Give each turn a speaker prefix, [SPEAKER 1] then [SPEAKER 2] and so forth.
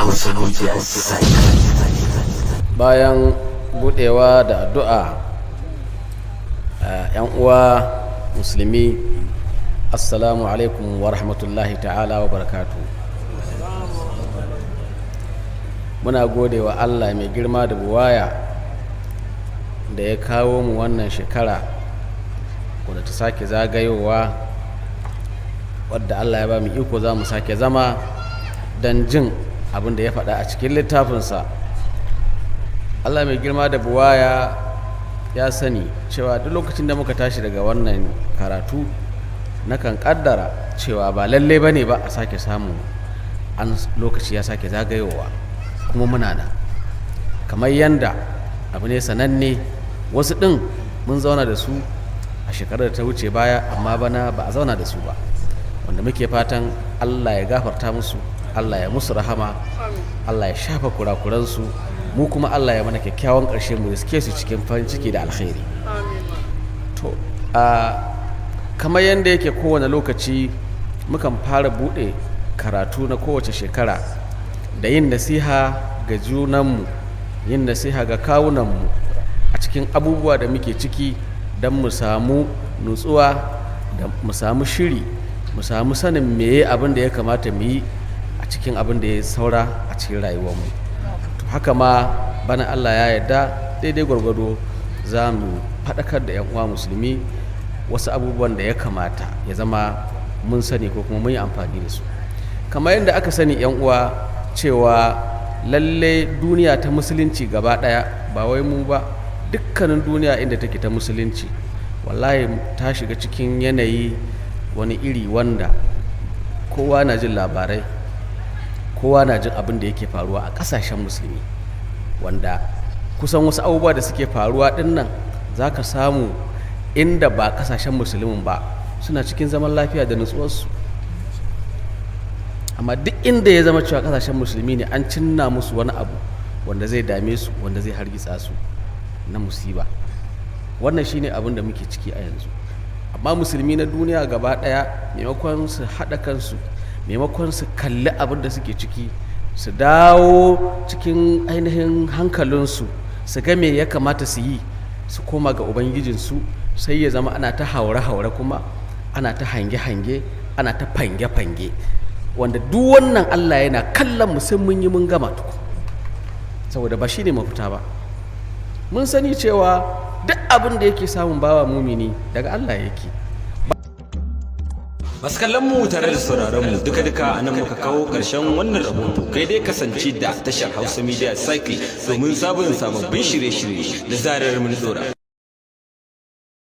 [SPEAKER 1] Hausa Media Cycle.
[SPEAKER 2] Bayan budewa da addu'a, yan uwa musulmi, assalamu alaikum wa rahmatullahi ta'ala wa barakatu. Muna gode wa Allah mai girma da buwaya da ya kawo mu wannan shekara wadda ta sake zagayowa, wadda Allah ya ba mu iko za mu sake zama don jin abin da ya faɗa a cikin littafinsa. Allah mai girma da buwaya ya sani cewa duk lokacin da muka tashi daga wannan karatu, nakan kaddara cewa ba lalle ba ne ba a sake samu an lokaci ya sake zagayowa kuma muna nan. Kamar yanda abu ne sananne, wasu ɗin mun zauna da su a shekarar da ta wuce baya, amma bana ba a zauna da su ba, wanda muke fatan Allah ya gafarta musu, Allah ya musu rahama, Allah ya shafa kurakuransu, mu kuma Allah ya mana kyakkyawan ƙarshe, mu riske su cikin farin ciki da alkhairi. To, a kamar yadda yake kowane lokaci, mukan fara buɗe karatu na kowace shekara da yin nasiha ga junanmu, yin nasiha ga kawunanmu a cikin abubuwa da muke ciki, don mu samu nutsuwa da mu samu shiri, mu samu sanin meye abin da ya kamata mu yi a cikin abin da ya saura a cikin rayuwarmu. To, haka ma bana, Allah ya yarda, daidai gwargwado za mu faɗakar da 'yan uwa musulmi wasu abubuwan da ya kamata ya zama mun sani ko kuma mun yi amfani da su. Kamar yadda aka sani, 'yan uwa, cewa lalle duniya ta musulunci gaba ɗaya, ba wai mu ba, dukkanin duniya inda take ta musulunci, wallahi ta shiga cikin yanayi wani iri wanda kowa na jin labarai, kowa na jin abin da yake faruwa a ƙasashen musulmi, wanda kusan wasu abubuwa da suke faruwa ɗin nan za ka samu inda ba ƙasashen musulmin ba suna cikin zaman lafiya da nutsuwarsu. Amma duk inda ya zama cewa ƙasashen musulmi ne, an cinna musu wani abu wanda zai dame su, wanda zai hargitsa su na musiba. Wannan shine abin da muke ciki a yanzu. Amma musulmi na duniya gaba ɗaya, maimakon su haɗa kansu, maimakon su kalli abin da suke ciki, su dawo cikin ainihin hankalinsu, su ga me ya kamata su yi, su koma ga ubangijinsu, sai ya zama ana ta haure-haure, kuma ana ta hange-hange, ana ta fange-fange, wanda duk wannan Allah yana kallon mu, sai mun yi mun gama tuku, saboda ba shine mafita ba. Mun sani cewa duk abin da yake samun bawa mumini daga Allah yake.
[SPEAKER 3] Masu kallon mu tare da sauraron mu, duka duka a nan muka kawo ƙarshen wannan rahoto. Kai dai kasance da tashar Hausa Media Cycle domin sabon sababbin shirye-shirye da zarar mun dora.